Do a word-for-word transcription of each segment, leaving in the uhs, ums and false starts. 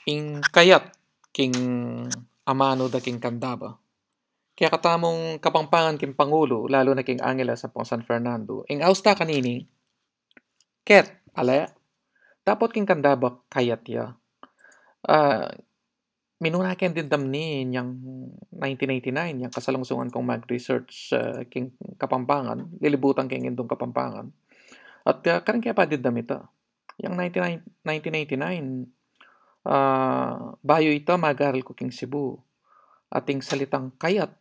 Ing kayat king amanu da king kandaba. Kekatamung Kapampangan king Pangulu, lalu na king Angeles ampong San Fernando, ing aus da kanini, ket, ale, dapot king kandaba kayat ya. Ah, minuna keng dimdam ini inyang nineteen eighty-nine, yang kasalungsungan kung mag-research, ah, king Kapampangan, lilibutan keng indung Kapampangan. At, ah, karin ke pa dimdam ita. Yang nineteen, nineteen eighty-nine, ah, bayu ita magaral ku king Cebu. At ing salitang kayat,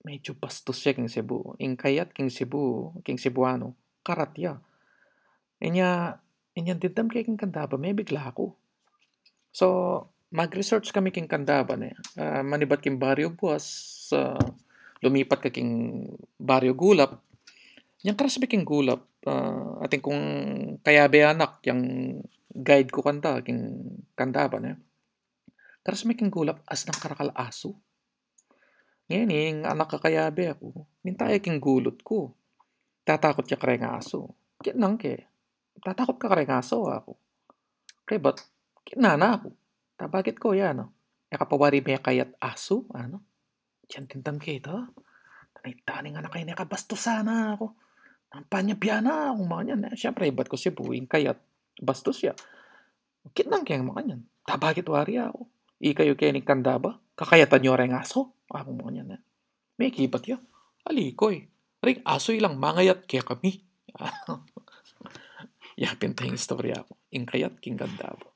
medyu bastos ya king Cebu. Ing kayat king Cebu, king Cebuano, karat ya. Inya, inyang dimdam ke king kandaba, mebigla ku. So, mag-research kami king kandaba, ne. Ah, manibat king Barrio Guas, ah, lumipat ka king Barrio Gulap. Yang karas mi king Gulap, ah, atin kung kayabe anak, yang guide ku kanda, king kandaba, ne. Karas mi king Gulap, asnang karakal asu. Ngeni, ing anak a kayabe ku, minta ya king gulut ku. Tatakut ya kareng asu. Kitnang ke, "Tatakut ka kareng asu?" aku. Kaybat, kitnan na ku. Tabakit ku ya, no? E ka pa wari mekayat asu, anu? Inyang dimdam ke ita. Tanita ning anak a ini, kabastusan na aku. Nang panyabyan na aku, makanyan. Eh, siyempre, ibat ku Cebu, ing kayat, bastos ya. Kitnang ke, makanyan. Tabakit wari aku? Ikayu keni kandaba, kakayatan yu reng asu? Aku, makanyan, eh. Mekibat ya. Alikoy, ring asu ilang mangayat kekami. Ya pin ing istorya ku, ing kayat king kandaba.